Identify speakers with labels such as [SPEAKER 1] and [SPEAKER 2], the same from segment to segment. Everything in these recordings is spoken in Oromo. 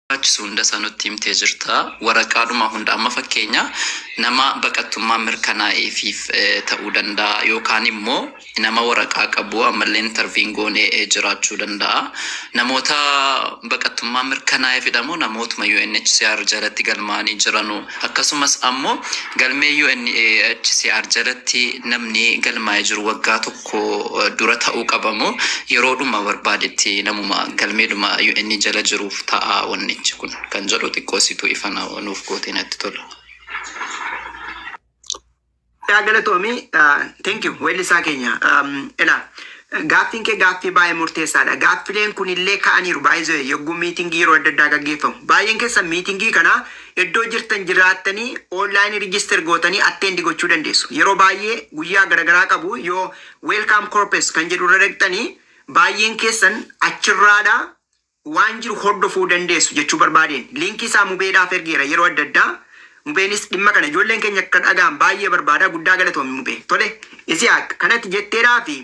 [SPEAKER 1] Barbaachisu hunda isaa nutti himtee jirta. Waraqaadhuma hunda amma fakkeenya nama baqattummaa mirkanaa'eefiif ta'uu danda'a yookaan immoo nama waraqaa qabu ammallee interview goonee jiraachuu danda'a. Namoota baqattummaa mirkanaa'eefidha moo namootuma UNHCR jalatti galmaa'anii jiranu? Akkasumas ammoo galmee UNHCR jalatti namni galmaa'ee jiru waggaa 1 dura ta'uu qaba moo yeroodhuma barbaadetti namuma galmeedhuma UN jala jiruuf ta'a wannichi kun kan jedhu xiqqoo situ ifa nuuf gootee natti tola.
[SPEAKER 2] Yaa galatoomi, thank you, weellisaa keenya. Ilaa, gaaffiin kee gaaffii baay'ee murteessaadha. Gaaffileen kunillee ka'aniiru baay'ee yogguu meetingii yeroo adda addaa gaggeeffamu. Baay'een keessan meetingii kana iddoo jirtan jiraattanii online register gootanii attend gochuu dandeessu. Yeroo baay'ee guyyaa garaagaraa qabu. Yoo Welcome Corps kan jedhu irra dhaqxanii baay'een keessan achirraadhaa waan jiru hordofuu dandeessu jechuu barbaadeen. Linkii isaa Mubeedhaaf ergeera yeroo adda addaa. Mubeenis dhimma kana ijoolleen keenya akka dhaga'an baay'ee barbaada. Guddaa galatoomi, Mubee. Tole, Isiyaaq, kanatti jetteedhaa fi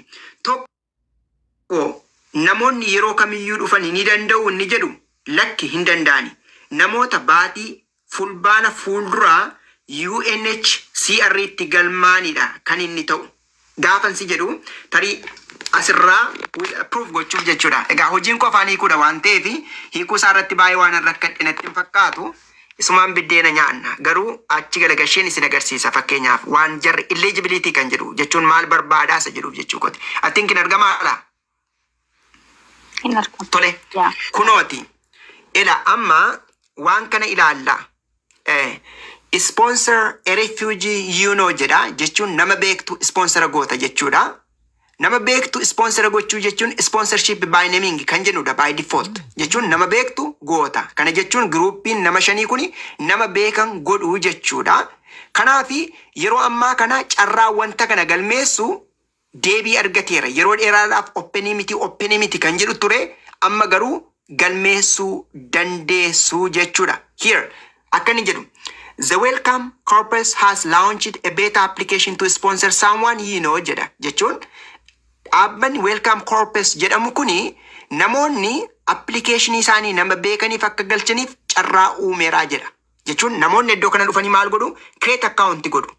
[SPEAKER 2] tokko namoonni yeroo kamiyyuu dhufanii ni danda'u inni jedhu, lakki, hin danda'ani. Namoota baatii Fulbaana fuulduraa UNHCR itti galmaanidha kan inni ta'u. Gaafan si jedhu tarii asirraa proof gochuuf jechuudha. Egaa hojiin koo afaan hiikuudha waan ta'eef hiikuu isaa irratti baay'ee waan rakkadhe natti hin fakkaatu. Isumaan biddeena nyaanna. Garuu achi galagasheen isin agarsiisa, fakkeenyaaf waan jarri eligibility kan jedhu jechuun maal barbaadaa isa jedhuuf jechuu kooti. I think hin argamaadha.
[SPEAKER 3] Hin argamu.
[SPEAKER 2] Tole.
[SPEAKER 3] Yaa.
[SPEAKER 2] Kunooti. Ila, amma waan kana ilaalla. Sponsor a refugee you know jedha, jechuun nama beektu sponsor goota jechuudha. Nama beektu sponsor gochuu jechuun sponsorship by naming kan jennudha by default jechuun nama beektu goota. Kana jechuun groupiin nama shanii kuni nama beekan godhuu jechuudha. Kanaafi yeroo ammaa kana carraa wanta kana galmeessu deebii argateera. Yeroo dheeraadhaaf openii miti, openii miti kan jedhu ture, amma garuu galmeessuu dandeessuu jechuudha. Here akka inni jedhu, "The Welcome Corps has launched a beta application to sponsor someone you know" jedha, jechuun dhaabbanni Welcome Corps jedhamu kuni namoonni applicationii isaanii nama beekaniif akka galchaniif carraa uumeeraa jedha. Jechuun namoonni iddoo kana dhufanii maal godhu? Create account godhu.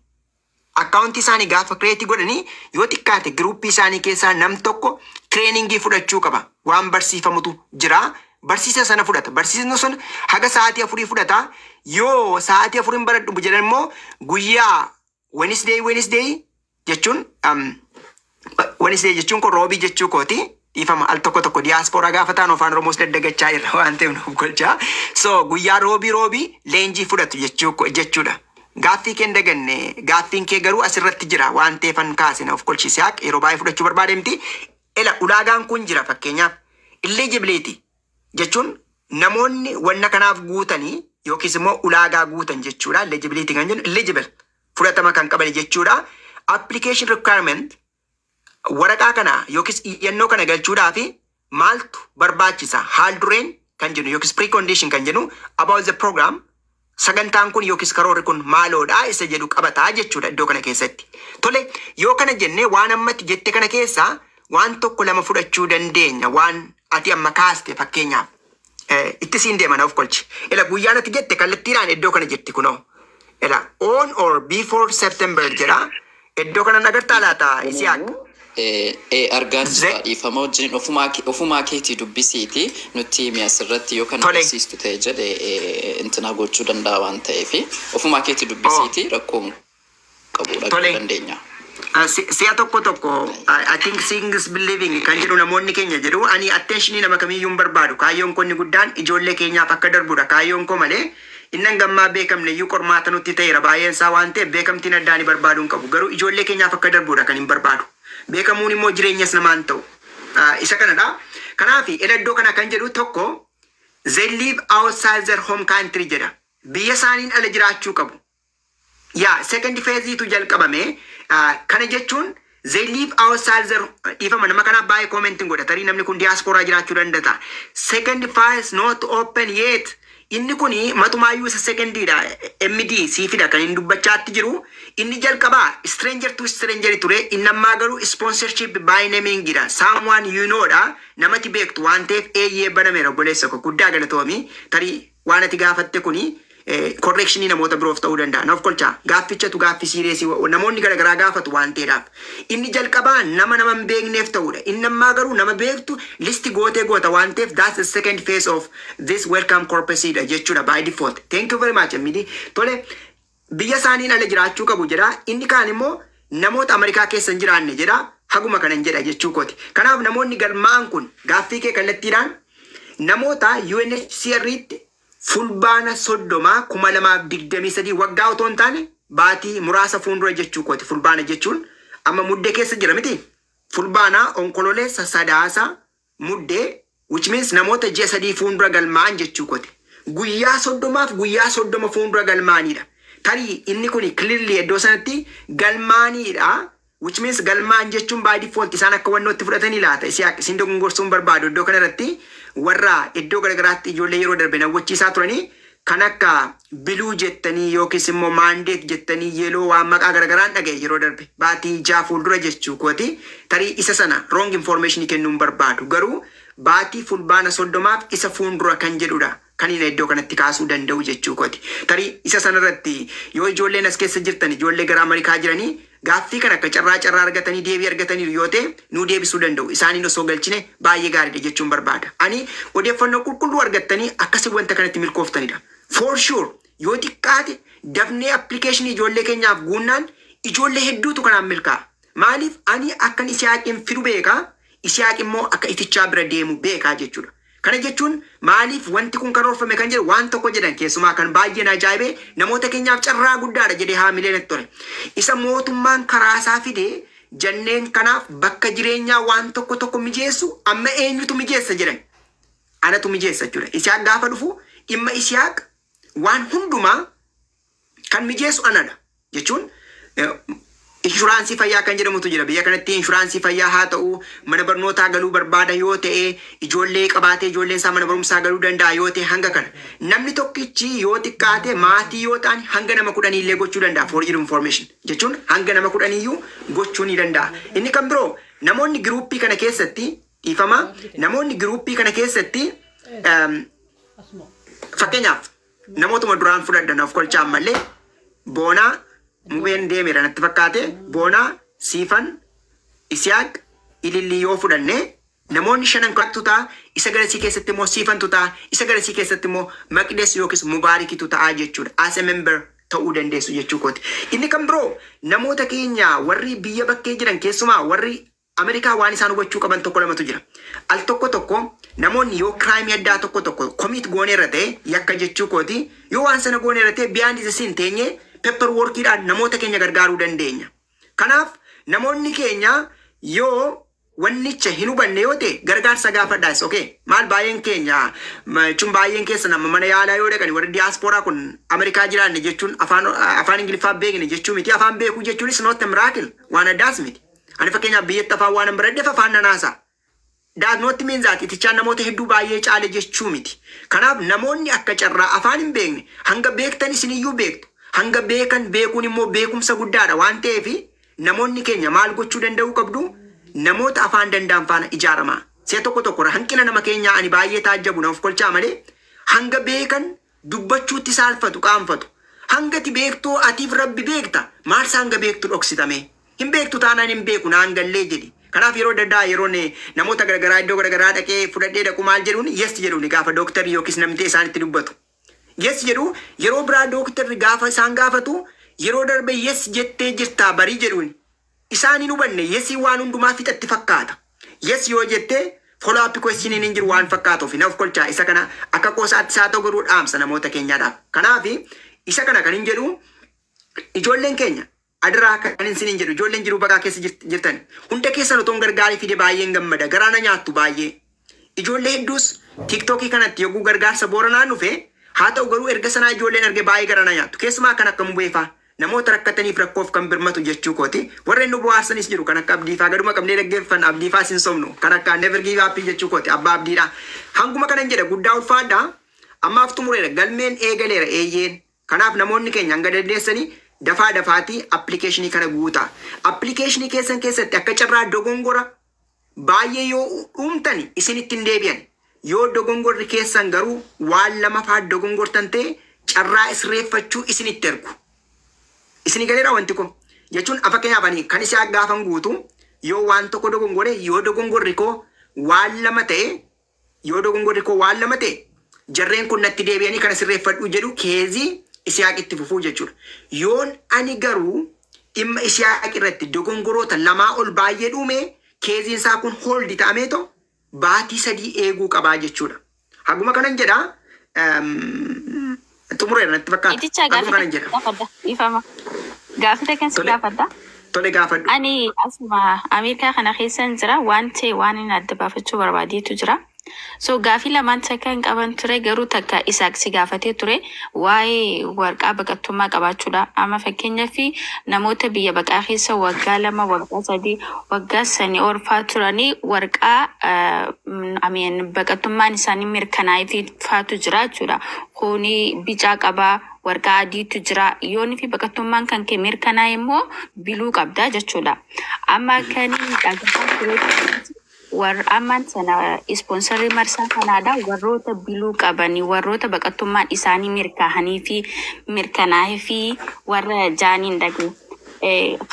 [SPEAKER 2] Accountii isaanii gaafa create godhanii yoo xiqqaate groupii isaanii keessaa nam tokko trainingii fudhachuu qaba. Waan barsiifamutu jira. Barsiisa sana fudhata. Barsiisni sun haga sa'aatii 4 fudhata. Yoo sa'aatii 4 hin baradhu jedhan immoo guyyaa Wednesday, Wednesday jechuun Wednesday jechuun kun Roobii jechuu kooti. Dhiifama, al tokko tokko diyaaspooraa gaafa ta'an afaan Oromoos daddagachaa jirra waan ta'eef nuuf golchaa. So guyyaa Roobii Roobii leenjii fudhatu jechuudha. Gaaffii kee hin daganne, gaaffiin kee garuu asirratti jira waan ta'eefan kaasina of kolchise haqa yeroo baay'ee fudhachuu barbaade miti. Ela, ulaagaan kun jira, fakkeenyaaf eligibility jechuun namoonni wanna kanaaf guutanii yookiis immoo ulaagaa guutan jechuudha. Eligibility kan jennu eligible, fudhatama kan qaban jechuudha. Application requirement, waraqaa kana yookiis iyyannoo kana galchuudhaaf maaltu barbaachisa, haal dureen kan jennu yookiis precondition kan jennu, about the program, sagantaan kun yookiis karoorri kun maaloodha isa jedhu qabataa jechuudha iddoo kana keessatti. Tole, yoo kana jennee waan ammatti jette kana keessaa waan tokko lama fudhachuu dandeenya, waan ati amma kaaste fakkeenyaaf. Itti siin deema, of kolchi. Ila, guyyaan ati jette kallattiidhaan iddoo kana jetti kunoo. Ila, on or before September jedha. Iddoo kana agartaa laata, Isiyaaq?
[SPEAKER 1] Argaan jira, dhiifama wajjin, ofumaa keetii dubbisiiti nutti himi asirratti yoo kan agarsiistu ta'e jedhe intina gochuu danda'a waan ta'eef ofumaa keetii dubbisiiti, rakkoo qabu dhaga'uu dandeenya.
[SPEAKER 2] Si'a tokko tokko I think seeing is believing kan jedhu namoonni keenya jedhu. Ani attentionii nama kamiyyuu hin barbaadu. Kaayyoon koo inni guddaan ijoollee keenyaaf akka darbudha kaayyoon koo malee inni gammaa beekamne iyyuu qormaata nutti ta'eera baay'een isaa waan ta'eef beekamtiin addaa ni barbaadu hin qabu. Garuu ijoollee keenyaaf akka darbudha kan hin barbaadu. Beekamuun immoo jireenyas namaan ta'u. Isa kanadha. Kanaaf ila, iddoo kana kan jedhu tokko, "They live outside their home country" jedha. Biyya isaaniin ala jiraachuu qabu. Yaa, second phase jalqabame. Kana jechuun they live outside their, dhiifama, nama kanaaf baay'ee commenting godha, tarii namni kun diaspora jiraachuu danda'a. Second phase not open yet. Inni kuni matumaayyuu isa secondiidha. MD siifidha kan inni dubbachaatti jiru. Inni jalqabaa stranger to stranger ture. Inni ammaa garuu sponsorship by naming dha, someone you know dha, namati beektu waan ta'eef eeyyee banameera. Obboleessa koo, guddaa galatoomi. Tarii Waan ati gaafatte kuni correctionii namoota biroof ta'uu danda'a. Naaf kolchaa, gaaffichatu gaaffii seriousii namoonni garaagaraa gaafatu waan ta'eedhaaf. Inni jalqabaa nama hin beekneef ta'udha. Inni ammaa garuu nama beektu list gootee goota waan ta'eef, that's the second phase of this Welcome Corps dha jechuudha by default. Thank you very much, Midi. Tole, biyya isaaniin ala jiraachuu qabu jedha. Inni kaan immoo namoota Ameerikaa keessa hin jiraanne jedha. Haguma kanan jedha jechuu kooti. Kanaaf namoonni galmaa'an kun gaaffii kee kallattiidhaan namoota UNHCR tti Fulbaana 30, 2023, waggaa otoo hin taane baatii muraasa fuuldura jechuu kooti. Fulbaana jechuun amma Muddee keessa jira miti. Fulbaana, Onkololeessa, Sadaasa, Muddee, which means namoota ji'a 3 fuuldura galmaa'an jechuu kooti. Guyyaa 30f guyyaa 30 fuuldura galmaa'anidha. Tarii inni kun clearly iddoo sanatti galmaa'anidha. Which means galmaan jechuun by default isaan akka wannootti fudhatanii laata. Isin dogongorsuun barbaadu iddoo kanarratti warra iddoo garagaraatti ijoollee yeroo darbe nawwachiisaa turanii kan akka blue jettanii yookiis immoo mandate jettanii yellow waan maqaa garagaraan dhagaye yeroo darbe baatii 6 fuuldura jechuu kooti. Tarii isa sana wrong information kennuun barbaadu, garuu baatii Fulbaana 30f isa fuuldura kan jedhudha kan inni iddoo kanatti kaasuu danda'u jechuu kooti. Tarii isa sanarratti yoo ijoolleen as keessa jirtan, ijoollee gara Ameerikaa jiranii, gaaffii kan akka carraa carraa argatanii deebii argataniiru yoo ta'e nuu deebisuu danda'u. Isaaniin osoo galchine baay'ee gaariidha jechuun barbaada. Ani odeeffannoo qulqulluu argattanii akkasii wanta kanatti milkooftanidha. For sure, yoo xiqqaate dafnee applicationii ijoollee keenyaaf guunnaan ijoollee hedduutu kanaan milkaa'a. Maaliif? Ani akkan Isiyaaqiin fidu beekaa, Isiyaaq immoo akka itichaa bira deemu beekaa jechuudha. Kana jechuun maaliif wanti kun karoorfame kan jedhu waan tokko jedhan, keessumaa kan baay'een ajaa'ibee namoota keenyaaf carraa guddaadha jedhee haamilee natti tole. Isa mootummaan karaa isaa fidee janneen kanaaf bakka jireenyaa waan tokko tokko mijeessu amma eenyutu mijeessa jedhan. Anatu mijeessa jechuudha. Isiyaaq gaafa dhufu dhimma Isiyaaq waan hundumaa kan mijeessu anadha jechuun insurance fayyaa kan jedhamutu jira biyya kanatti. Insurance fayyaa haa ta'u, mana barnootaa galuu barbaada yoo ta'e, ijoollee qabaatee ijoolleen isaa mana barumsaa galuu danda'a yoo ta'e, hanga kana namni tokkichi yoo xiqqaate maatii yoo ta'an hanga nama 10 illee gochuu danda'a. For your information jechuun hanga nama 10yyuu gochuu ni danda'a. Inni kan biroo namoonni groupii kana keessatti, dhiifama, namoonni groupii kana keessatti fakkeenyaaf namootuma duraan fudhadhan of kolchaa, ammallee Boonaa Mubeen deemeera natti fakkaate, Boonaa, Siifan, Isiyaaq, Ilillii yoo fudhanne, namoonni shanan kanatu ta'a. Isa garasii keessatti immoo Siifantu ta'a, isa garasii keessatti immoo Maqdes yookiis Mubaarikitu ta'a jechuudha. As a member ta'uu dandeessu jechuu kooti. Inni kan biroo namoota keenya warri biyya bakkee jiran, keessumaa warri Ameerikaa, waan isaan hubachuu qaban tokko lamatu jira. Al tokko tokko namoonni yoo crimeii addaa tokko tokko commit gooneerra ta'e, yakka jechuu kooti, yoo waan sana gooneerra ta'e, behind the scene teenyee paper workiidhaan namoota keenya gargaaruu dandeenya. Kanaaf namoonni keenya yoo wannicha hin hubanne yoo ta'e gargaarsa gaafadhaas. Okay, maal, baay'een keenya jechuun baay'een keessa nama mana yaalaa yoo dhaqani, warri diyaaspooraa kun Ameerikaa jiraanne jechuun afaan Ingiliffaa beekne jechuu miti. Afaan beekuu jechuunis not a miracle, waan addaas miti. Ani fakkeenyaaf biyyatti afaan waan hin baradheef afaan nanaasa. That not means that itichaan namoota hedduu baay'ee caale jechuu miti. Kanaaf namoonni akka carraa afaan hin beekne, hanga beektan isiniyyuu beektu. Hanga beekan beekuun immoo beekumsa guddaadha waan ta'eef, namoonni keenya maal gochuu danda'uu qabdu? Namoota afaan danda'an faana ijaaramaa. Si'a tokko tokko hanqina nama keenyaa ani baay'ee taajjabu, naaf kolchaa malee, hanga beekan dubbachuutti saalfatu, qaanfatu. Hanga ati beektuu atiif Rabbi beekta, maal hanga beektu dhoksitame. Hin beektu taanaan hin beeku naan gallee jedhi. Kanaaf yeroo daddaa yeroo namoota garagaraa iddoo garagaraa dhaqee fudhadhee dhaqu maal jedhuun? Yes jedhuun gaafa dooktarri yookiis namtee isaanitti dubbatu. Yes jedhu. Yeroo biraa dooktarri gaafa isaan gaafatu, yeroo darbe yes jettee jirtaa barii jedhuun. Isaan hin hubanne, yesii waan hundumaa fixatti fakkaata. Yes yoo jettee follow up question hin jiru waan fakkaatuuf, naaf kolchaa, isa kana akka qoosaatti isaa ta'u garuu dhaamsa namoota keenyaadhaaf. Kanaaf isa kana kan hin jedhu, ijoolleen keenya adiraa kan hin sinin jedhu, ijoolleen jiruu baqaa keessa jirtan hunda keessan otoo gargaarii fide baay'een gammada, garaana nyaattu baay'ee. Ijoollee hedduus TikTokii kanatti yogguu gargaarsa Booranaan dhufe haa ta'u garuu erga sanaa ijoolleen arge baay'ee garaana nyaattu. Keessumaa kan akka Mubeefaa namoota rakkataniif rakkoof kan birmatu jechuu kooti. Warreen nu bohaarsanis jiru, kan akka Abdiifaa gaduma qabnee dhaggeeffan, Abdiifaa sin somnu, kan akka never give up jechuu kooti, abbaa Abdiidha. Hanguma kanan jedha, guddaa ulfaadha. Ammaaf xumureera, galmeen eegaleera eeyyeen. Kanaaf namoonni keenya hanga dandeessanii dafaa dafaatii applicationii kana guutaa. Applicationii keessan keessatti akka carraa dogongora baay'ee yoo uumtani isinitti hin deebi'an. Yoo dogongorri keessan garuu waan lama faa dogongortan ta'e, carraa sirreeffachuu isinitti ergu. Isinii galeera wanti kun? Jechuun fakkeenyaaf ani kan isaa gaafan guutu, yoo waan tokko dogongore, yoo dogongorri koo waan lama ta'e, yoo dogongorri koo waan lama ta'e, jarreen kun natti deebi'anii kana sirreeffadhu jedhu, case Isihaaq itti fufuu jechuudha. Yoon ani garuu dhimma Isihaaq irratti dogongoroota lamaa ol baay'ee dhuume, caseiin isaa kun hold ta'ameeto baatii 3 eeguu qabaa jechuudha. Haguma kanan jedhaa, xumureera natti fakkaata.
[SPEAKER 3] Iticha
[SPEAKER 2] Haguma
[SPEAKER 3] gaafii
[SPEAKER 2] kanan jedha.
[SPEAKER 3] gaafadha. Ifama. Gaafii kan si
[SPEAKER 2] Tole.
[SPEAKER 3] gaafadha.
[SPEAKER 2] Tole, gaafadhu.
[SPEAKER 3] Ani asuma Ameerikaa kana keessan jira, waan ta'e waan inni adda baafachuu barbaadeetu jira. So gaafii lamaan takka hin qaban ture, garuu takka Isaaq si gaafatee ture, waa'ee warqaa baqattummaa qabaachuudha. Amma fakkeenyaaf namoota biyya baqaa keessa waggaa 2, waggaa 3, waggaa sanii orfaa turanii warqaa ameen baqattummaan isaanii mirkanaa'ee faatu jira jechuudha. Kuni bicaa qabaa, warqaa adiitu jira. Yoonni fi baqattummaan kan kee mirkanaa'e immoo blue qabda jechuudha. Amma kan dhagahaa ture warra ammaan sana sponsorri marsaa kanaadha, warroota blue qabanii, warroota baqattummaan isaanii mirkaa'anii fi mirkanaa'ee fi warra jaaniin dhage.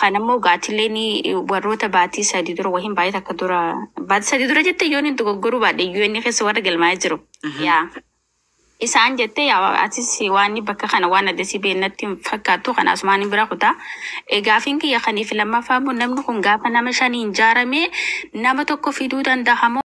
[SPEAKER 3] Kanammoo gaatileen warroota baatii 3 dura wahiin baay'ee takka dura, baatii 3 dura jette, yoon hin dogoggoruu baadhe, UN keessa warra galmaa'ee jiru. Yaa. Isaan jettee, yaa atis waan bakka kana waan adda si beennatti hin fakkaattu, kana asumaan bira kutaa. Gaafiin kiyya kaniif lammaffaa immoo, namni kun gaafa nama shaniin ijaarame nama tokko fiduu danda'a moo?